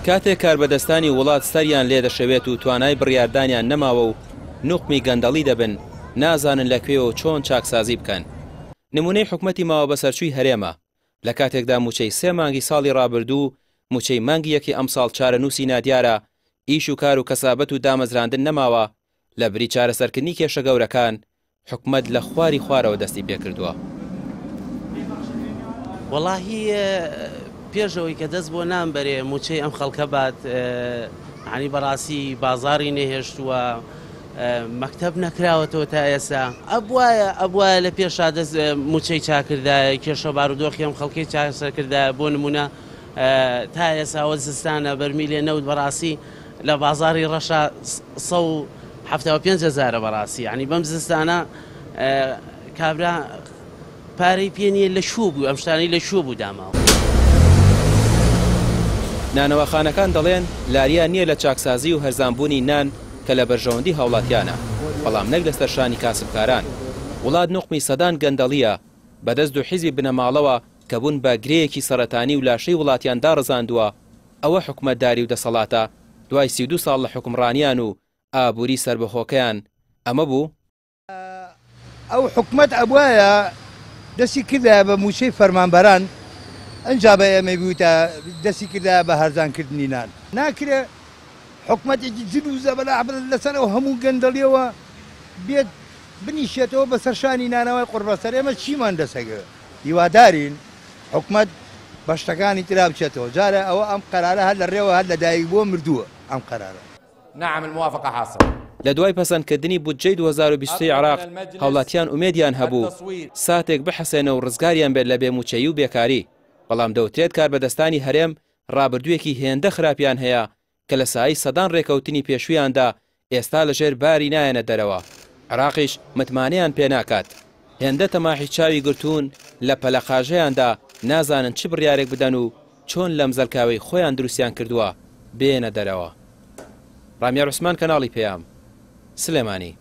کاتێک کاربەدەستانی وڵات سەریان لێ دەشەوێت و توانای بڕیاردانیان نەماوە و نوقمی گەندەڵی دەبن، نازانن لە کوێ و چۆن چاکسازی بکەن. نمونەی حکومەتی ماوەبەسەرچووی هەرێمە، لە کاتێکدا موچەی سێ مانگی ساڵی ڕابردوو و موچەی مانگی یەکی ئەمساڵ چارەنووسی نادیارە، ئیش و کار و کەسابەت و دامەزراندن نەماوە، لە بری چارەسەرکردنی کێشە گەورەکان، حکومەت لە خواری خوارەوە دەستی پێکردووە. وەڵاهی پێش ئەوەی کە دەست بۆ نان بەرێ موچەی ئەم خەڵکە بات عنی بەڕاستی بازاری نەهێشتووە مەکتەب نەکراوەتەوە تا ئێستا ئەبوایە ئەبوایە لە پێشا دەست موچەی چاکردایە کێشە بارودۆخی ئەم خەڵکەی چارەسەرکردایە بۆ نمونە تا ئێستا وە زستانە بەرمیلێ نەوت بەڕاستی لە بازاڕی ڕەشا 175 هەزارە بەڕاستی یانی بەم زستانە کابرا پارەی پێ نییە لە کوێ بوو ئەم شتانەی لە کوێ بوو داماوە. نانەواخانەکان دەڵێن لاریان نییە لە چاکسازی و هەرزانبوونی نان کە لە بەرژەوەندی هاوڵاتیانە، بەڵام نەک لەسەر شانی کاسبکاران. وڵات نوقمی سەدان گەندەڵییە بەدەست دوو حیزبی بنەماڵەوە کە بوون بە گرێیەکی سەرەتانی و لاشەی وڵاتیان داڕزاندووە، ئەوە حکومەتداری و دەسەڵاتە دوای 32 ساڵ لە حوکمڕانیان و ئابووری سەربەخۆکەیان ئەمە بوو؟ ئەو حکومەت ئەبوایە دەستی کردایە بە موچەی فەرمانبەران ئنجا بە ئێمەی بوتە دەستی کردایە بە هەرزان کردنی نان. ناکرێ حکومەتێکی جل و زەبەلاح لەسەر ئەو هەموو گەندەڵیەوە بێت بنیشێتەوە بەسەر شانی نانەوای قوڕبەسەر ئێمە چیمان دەسەگەوێ. هیوادارین حکومەت بە شتەکانی ترا بچێتەوە جارێ ئەوە ئەم قەرارە هەر لە ڕێوە هەر لە دایک بووە مردووە ئەم قەرارە. نعم الموافقە حاصلە. لە دوای پەسەندکردنی بودجەی 2023 عێراق، هاوڵاتیان ئومێدیان هەبوو ساتێک بحەسێنە و ڕزگاریان بێت لە بێ مووچەیی و بێکاری، بەڵام دەوترێت کاربەدەستانی هەرێم ڕابردوویەکی هێندە خراپیان هەیە کە لە سایەی سەدان ڕێکەوتنی پێشوویاندا ئێستا لە ژێر باری نایەنە دەرەوە، عێراقیش متمانەیان پێ ناکات. هێندە تەماحی چاوی گرتوون لە پەلەقاژەیاندا نازانن چ بڕیارێک بدەن و چۆن لەم زەلکاوەی خۆیان دروستیان کردووە بێنە دەرەوە. ڕامیار عوسمان کەناڵی پەیام، سلێمانی.